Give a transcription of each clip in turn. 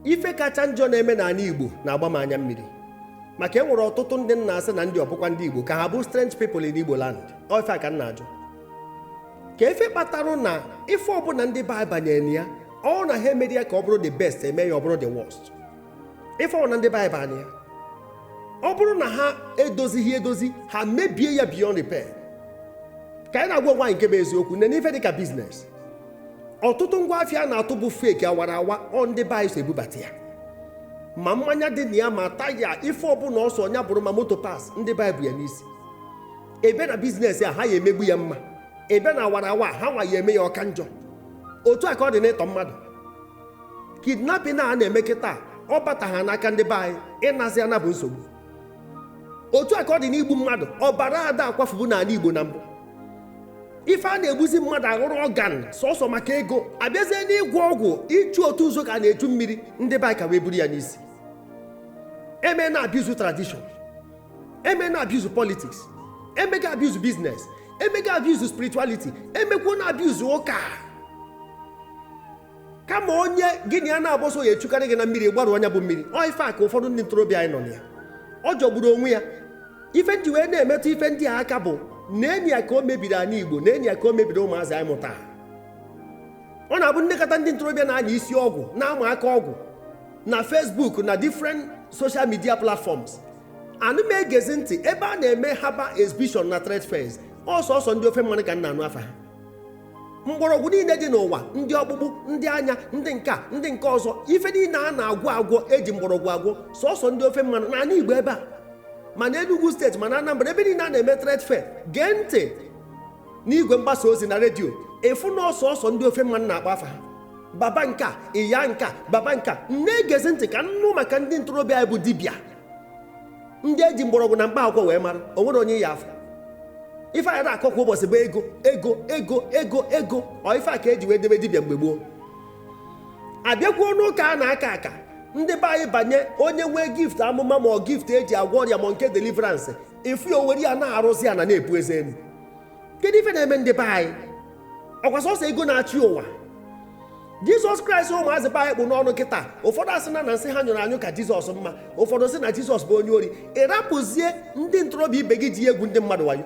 Ife kacha njọ na-eme n'ala Igbo na-agba m anya mmiri, maka e nwere ọtụtụ ndị nna asị na ndị ọbụkwa ndị Igbo ka ha bụ strange people in Igbo land. Ọ ife a ka m na-ajụ, ka efe kpatarụ na ife ọbụla ndị be anyị banyere na ya, ọ na ha emeri ya ka ọ bụrụ the best, eme ya ọ bụrụ the worst. Ife ọbụla ndị be anyị banyere ya, ọ bụrụ na ha edozighị edozi, ha mebie ya beyond repair. Ka anyị na-agwa onwe anyị nke bụ eziokwu na n'ife dịka business, ọtụtụ ngwa afịa a na-atụ bụ fake, awara awa, ọ ndị be anyị so ebubata ya, ma mmanya dị na ya, ma taya, ife ọbụla ọsọ ọnya bụrụ, ma moto parts, ndị be anyị bụ ya n'isi. Ebe na business a, ha ya emegbu ya mma. Ebe na awara awa, ha nwa ya eme ya ọka njọ. Otu a ka ọ dị n'ịtọ mmadụ, kidnapping a na-eme kịta, ọ bata ha n'aka ndị be anyị, ịnazi ana bụ nsogbu. Otu a ka ọ dị n'igbu mmadụ. Ọbara ada akwafubu n'ala Igbo na mbụ. Ife a na-egbuzi mmadụ aghụrụ organ sọsọ maka ego. Abịazie n'ịgwọ ọgwụ, ịchụ otu ụzọ ka a na-echu mmiri, ndị be anyị ka wee buru ya n'isi. Eme na abuse tradition, eme na abuse politics, emega abuse business, emega abuse spirituality, emekwuo na abuse ụka. Kama onye gị na ya na-agbọsọ ya echukarị gị na mmiri, gbarụ ọnya bụ mmiri. Ọ ife a ka ụfọdụ ndị ntorobịa anyị nọ na ya. Ọ jọgburu onwe ya. Ife ndị wee na-emetụ ife ndị a aka bụ na enyi ya ka o mebiri anyị Igbo, na enyi ya ka o mebiri ụmụazị anyị mụta. Ọ na-abụ nnekọta ndị ntorobịa na-anya isi ọgwụ, na-ama aka ọgwụ na Facebook na different social media platforms. Anụ m egezi ntị ebe a na-eme herbal exhibition na trade fairs, ọsọsọ ndị ofe mmanụ ka m na-anụ afa ha. Mgbọrọgwụ niile dị n'ụwa, ndị ọkpụkpụ, ndị anya, ndị nka, ndị nke ọzọ, ife niile a na-agwọ agwọ eji mgbọrọgwụ agwọ, sọsọ ndị ofe mmanụ n'ala Igbo ebe a, ma na Enugu Steeti, ma na Anambra, ebe niile a na-eme trade fair, gee ntị n'igwe mgbasa ozi na redio, efu na ọsọsọ ndị ofe mmanụ na-akpọ afa ha: baba nka, ịya nka, baba nka. Na-egezi ntị ka nnụ maka ndị ntorobịa anyị bụ dibịa, ndị eji mgbọrọgwụ na mkpa akwụkwọ wee mara. O nwere onye ya afọ ife anyị na-akọ kwa ụbọchị bụ ego, ego, ego, ego, ego. Ọ ife a ka eji wee debe dibịa mgbe gboo. Abịakwuo n'ụka a na-aka aka, ndị be anyị banye, onye nwee gift amụma, ma ọ gift eji agwọ ọrịa, ma nke deliverance, efu ya, owere ya na-arụzi ya na na-epu eze elu. Kedu ife na-eme ndị be anyị? Ọkwa sọsọ ego na-achị ụwa. Jizọs Kraịst ụmụazị be anyị kpụ n'ọnụ kịta, ụfọdụ asị na nsị ha nyụrụ anyụ ka Jizọs mma, ụfọdụ sị na Jizọs bụ onye ori. Ịrapụzie ndị ntorobịa ibe gị ji egwu ndị mmadụ wayo,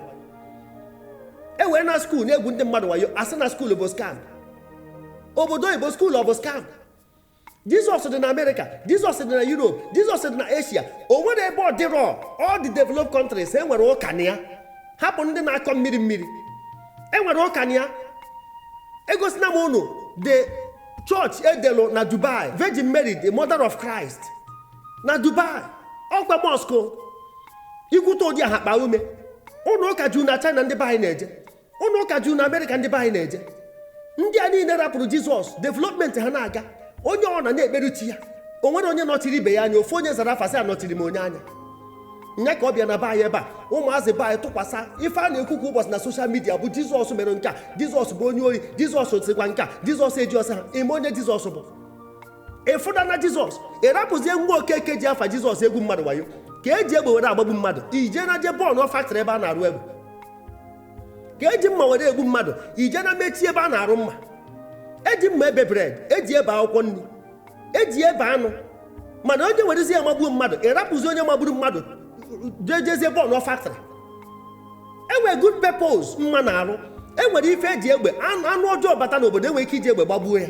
e wee na school na-egwu ndị mmadụ wayo, asị na school bụ scam. Obodo oyibo, school ọ bụ scam? Jizọs dị na Amerịka, Jizọs dị na Europe, Jizọs dị na Asia. O nwere ebe ọ dịrọ. All the developed countries e nwere ụka na ya. Hapụ ndị na-akọ mmiri mmiri, e nwere ụka na ya. Egosina m unu the church edelu na Dubai, Virgin Mary, the mother of Christ, na Dubai. Ọkwa mosque ikwute ụdị aha kpaa ume. Ụlọ ụka juru na China, ndị be anyị na-eje. Ụlọ ụka juru na Amerịka, ndị be anyị na-eje. Ndị a niile rapụrụ Jizọs, development ha na-aga. Onye ọ na na-ekpere chi ya, o nwere onye nọchiri ibe ya anya. Ofu onye zara afa sị anọchiri m onye anya nya ka ọ bịa na be anyị ebe a. Ụmụazị be anyị tụkwasị ife a na-ekwu kwa ụbọchị na social media bụ Jizọs mere nke a, Jizọs bụ onye ori, Jizọs sikwa nke a, Jizọs eji ọsọ ha ime onye Jizọs bụ ịfụda na Jizọs. Ịrapụzie nwa Okeke ji afa Jizọs egwu mmadụ wayo, ka eji egbe were agbagbu mmadụ, ije na je bọọlụ factory ebe a na-arụ egbe, ka eji mma were egbu mmadụ, ije na mechie ebe a na-arụ mma. Eji mma ebe bread, eji ebe akwụkwọ nri, eji ebe anụ, mana onye werezi ya magbuo mmadụ, ịrapụzi onye magburu mmadụ, jejezie bọọlụ factory. Enwere good purpose mma na-arụ. Enwere ife eji egbe. Anụ ọjọọ bata n'obodo, enwere ike iji egbe gbagbuo ya.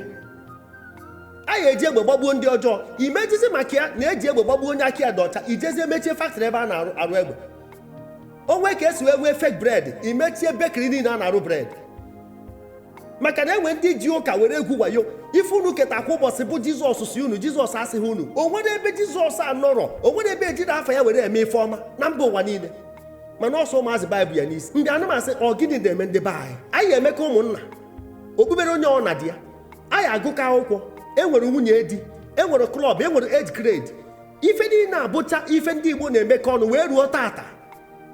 A ya eji egbe gbagbuo ndị ọjọọ, imejizi maka ya na eji egbe gbagbuo onye aka ya dị ọcha, ijezie mechie factory ebe a na-arụ arụ egbe. Onwe ka esi wee nwee fake bread, imechie bakery niile a na-arụ bread, maka na enwe ndị ji ụka were egwu wayo. Ife unu keta kwa ụbọchị bụ Jizọs si unu, Jizọs asịghị unu. O nwere ebe Jizọs anọrọ? O nwere ebe ejiri afa ya were eme ife ọma na mba ụwa niile? Mana ọsọ ụmụazị baịbụl ya n'isi. Ndị anụmasị, ọ gịnị na-eme ndị be anyị? Anyị emeka ụmụnna okpukpere onye ọ na di ya, anyị agụkọ akwụkwọ, enwere nwunye di, enwere club, enwere age grade, ife niile abụcha ife ndị Igbo na-emekọ ọnụ wee ruo tata.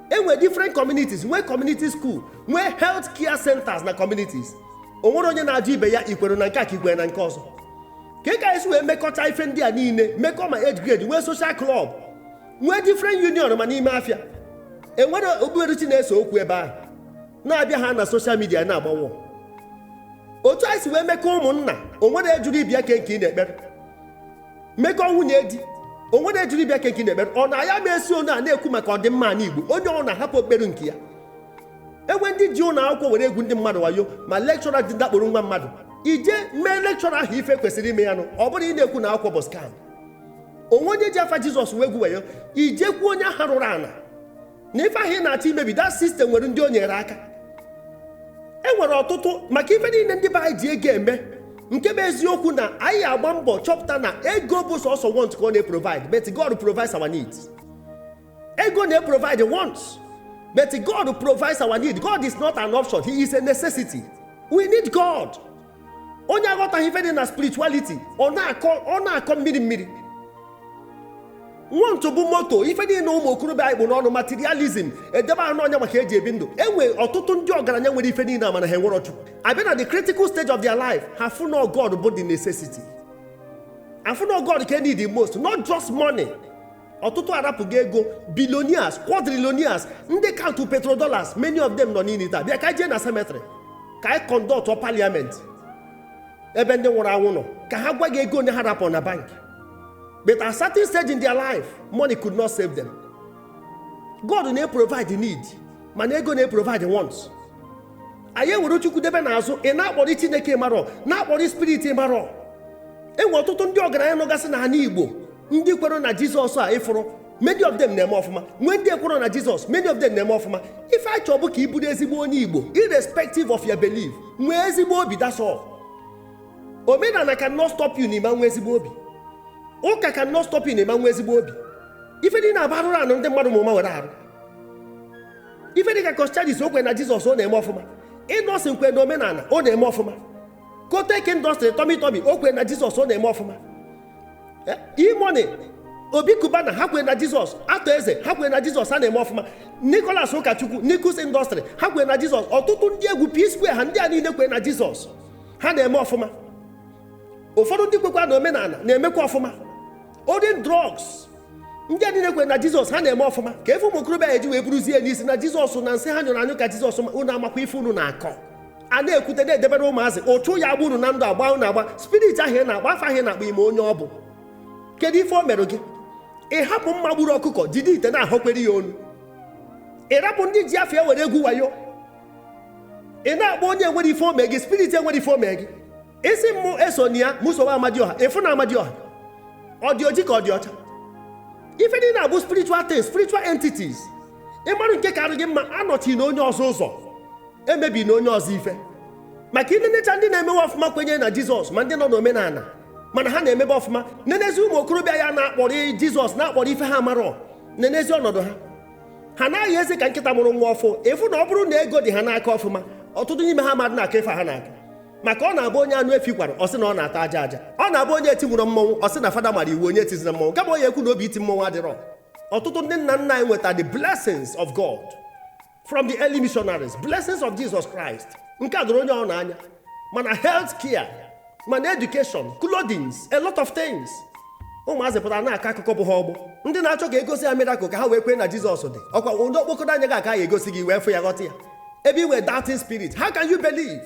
Enwere different communities, nwee community school, nwee health care centers na communities. O nwere onye na-ajụ ibe ya ikwere na nke a ka ikwere na nke ọzọ? Ka anyị si wee mekọcha ife ndị a niile, mekọ ma age grade, nwee social club, nwee different union, ma n'ime afịa enwere okpukperechi na-ese okwu ebe ahụ, na-abịa ha na social media na-agbanwe. Otu anyị si wee mekọ ụmụnna, o nwere ejuru ibia ke nke ị na-ekpere. Mekọ nwunye di onwe na-ejiri bịa kenki na-ekpere, ọ na ya ma esi onye a na-ekwu maka ọdịmma ala Igbo, onye ọ na-ahapụ okpere nke ya. Enwe ndị ji ụlọ akwụkwọ were egwu ndị mmadụ wayo, ma lecturer dị dakporo nwa mmadụ, ije mee lecturer ahụ ife kwesịrị ime ya nụ. Ọ bụrụ ị na-ekwu na akwụkwọ bụ scam, onwe onye ji afa Jizọs wee egwu wayo, ijekwu onye ahụ rụrụ ana na ife ahụ ị na-achọ imebi. That system nwere ndị o nyere aka. E nwere ọtụtụ maka ife niile ndị be anyị ji ego eme. Nke bụ eziokwu na anyị agba mbọ chọpụta na ego bụ sọsọ want ka ọ na-eprovide, but God provides our needs. Ego na-eprovide wants, but God provides our need. God is not an option, he is a necessity. We need God. Onye aghọtaghị ife dị na spirituality, ọ na-akọ mmiri mmiri. Want bụ moto, ife niile ụmụ okorobịa anyị kpụ n'ọnụ, materialism, edebe ahụ n'ọnya maka eji ebi ndụ. Enwe ọtụtụ ndị ọgaranya nwere ife niile, mana ha enwero Chukwu. Abịa na the critical stage of their life, ha fụ na God bụ the necessity, afụ na God ka need the most, not just money. Ọtụtụ arapụgo ego, billionaires, quadrillionaires, ndị count petrodollars, many of them nọ n'ili taa. Bịa ka anyị jee na cemetery, ka anyị conduct parliament ebe ndị nwụrụ anwụ nọ, ka ha gwa gị ego onye ha rapụ na bank. But at certain stage in their life, money could not save them. God na-provide the need, mana ego na-provide the wants. Anyị ewere Chukwu debe n'azụ. Ị na-akpọrọ Chineke marọ, na-akpọrọ spirit marọ. Enwe ọtụtụ ndị ọgaranya nọgasị n'ala Igbo, ndị kwere na Jizọs a ịfụrụ, many of them na-eme ọfụma. Nwee ndị ekwere na Jizọs, many of them na-eme ọfụma. Ife achọ bụ ka ị bụrụ ezigbo onye Igbo, irrespective of your belief. Nwee ezigbo obi, that's all. Omenala cannot stop you n'ime nwe ezigbo obi. Ụka cannot stop you n'ime nwe ezigbo obi. Ife dị na-aba arụrụ anụ ndị mmadụ ma ụma were arụ ife dị ka Coscharis, o kwe na Jizọs, ọ na-eme ọfụma. Innoson kwe na omenala, ọ na-eme ọfụma. Kotek Industry, Tommy Tommy, o kwe na Jizọs, ọ na-eme ọfụma. E-Money, Obi Cubana, ha kwe na Jizọs. Atọ Eze, ha kwe na Jizọs, ha na-eme ọfụma. Nicholas Ụkachukwu, Nikus Industry, ha kwe na Jizọs. Ọtụtụ ndị egwu, P Square, ha ndị a niile kwe na Jizọs, ha na-eme ọfụma. Ụfọdụ ndị kwekwa na omenala na-emekwa ọfụma. Odin Drugs, ndị a niile kwe na Jizọs, ha na-eme ọfụma. Ka efe ụmụ okorobịa eji wee buruzie n'isi na Jizọs na nsị ha nyụrụ anyụ ka Jizọs. Unu amakwa ife unu na-akọ, a na-ekwute na-edebere ụmụazị ụchụ ya agba unu na ndụ, agba unu agba spirit ahụ ị na-agba, afọ ahụ ị na-akpọ ime onye ọ bụ. Kedu ife o merụ gị? Ị hapụ mma gburu ọkụkọ, jide ite na-ahọkwere ya onu. Ị rapụ ndị ji afọ ewere egwu wayo, ị na-akpọ onye enwere ife ome gị, spirit enwere ife ome gị. Isi mmụ eso na ya mụsowe Amadioha, ịfụ na Amadioha ọ dị oji ka ọ dị ọcha. Ife niile abụ spiritual things, spiritual entities. Ịmarụ nke karị gị mma, anọchi na onye ọzọ ụzọ, emebi na onye ọzọ ife. Maka inenecha ndị na-emewe ọfụma kwenye na Jizọs, ma ndị nọ n'omenala, mana ha na-emebe ọfụma. Nenezi ụmụ okorobịa ya na-akpọrọ Jizọs, na-akpọrọ ife ha marọ. Nenezi ọnọdụ ha, ha na-aghị eze ka nkịta mụrụ nwa ọfụ. Ịfụ na ọ bụrụ na ego dị ha n'aka ọfụma, ọtụtụ n'ime ha mmadụ na-akọ ife ha na-akọ. Maka ọ na-abụ onye anụ efi kwara, ọ sị na ọ na-ata aja aja. Ọ na-abụ onye etinwụrụ mmọnwụ, ọ sị na fada mara iwu onye etizina mmọnwụ, kama onye ekwu na obi iti mmọnwụ adịrọ. Ọtụtụ ndị nna nna anyị nweta the blessings of God from the early missionaries, blessings of Jesus Christ. Nke a doro onye ọ n'anya, mana health care, mana education, clothing, a lot of things. Ụmụazị pụtara na-akọ akụkọ bụ ha ọgbọ ndị na-achọ ka egosi ya miracle ka ha wee kwee na Jizọs dị. Ọkwa ndị okpokoro anya gị aka ya egosi gị wee fụ ya, ghọta ya. Ebe ị nwere doubting spirit, how can you believe?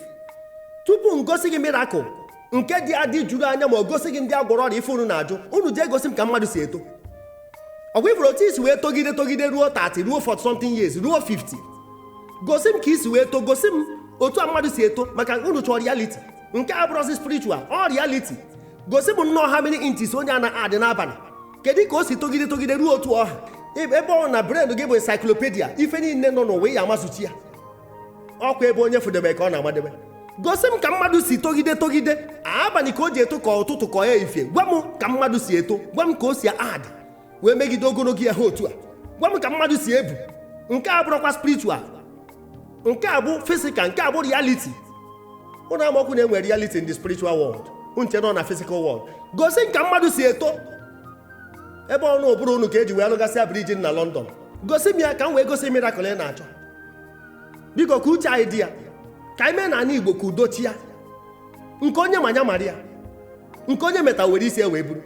Tupu m gosi gị miracle nke dị adị juru anya, ma ọ gosi gị ndị agwọrọ ọrịa, ife unu na-ajụ, unu jee gosi m ka mmadụ si eto. Ọgwa ifuru otu isi wee togide togide ruo 30, ruo 40 something years, ruo 50, gosi m ka isi wee too. Gosi m otu a mmadụ si eto, maka unu chọrọ reality. Nke a bụrụzi spiritual ọ reality. Gosi m nnọọ how many inches onye a na-adị n'abalị, kedu ka o si togide togide ruo otu ọha. Ebe ọ na brain gị bụ encyclopedia, ife niile nọ n'ụwa ya amazuchi ya. Ọkwa ebe onye fụdebe ka ọ na-amadebe. Gosi m ka mmadụ si togide togide, abalị ka o ji eto, ka ụtụtụ, ka ya ifie. Gwa m ka mmadụ si eto, gwa m ka o si adị wee megide ogologo ya ha otu a. Gwa m ka mmadụ si ebu. Nke a bụrụkwa spiritual, nke a bụ physical, nke a bụ reality. Ụnụ amaokwu na-enwe reality in the spiritual world, nche nọ na physical world. Gosi m ka mmadụ si eto. Ebe ọnụ ụbụrụ unu ka eji wee lụgasịa bridge na London, gosi m ya ka m wee gosi miracle ị na-achọ. Biko, ka uche anyị dị ya, ka anyị mee na ala Igbo ka udo chi ya. Nke onye manya mara ya, nke onye meta were isi e wee buru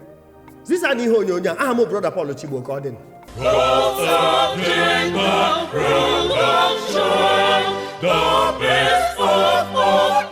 zisa na ihe onyonyo a. Aha m Brother Paul Chigbo. Ka ọ dị. God's Kingdom Production, the best of all.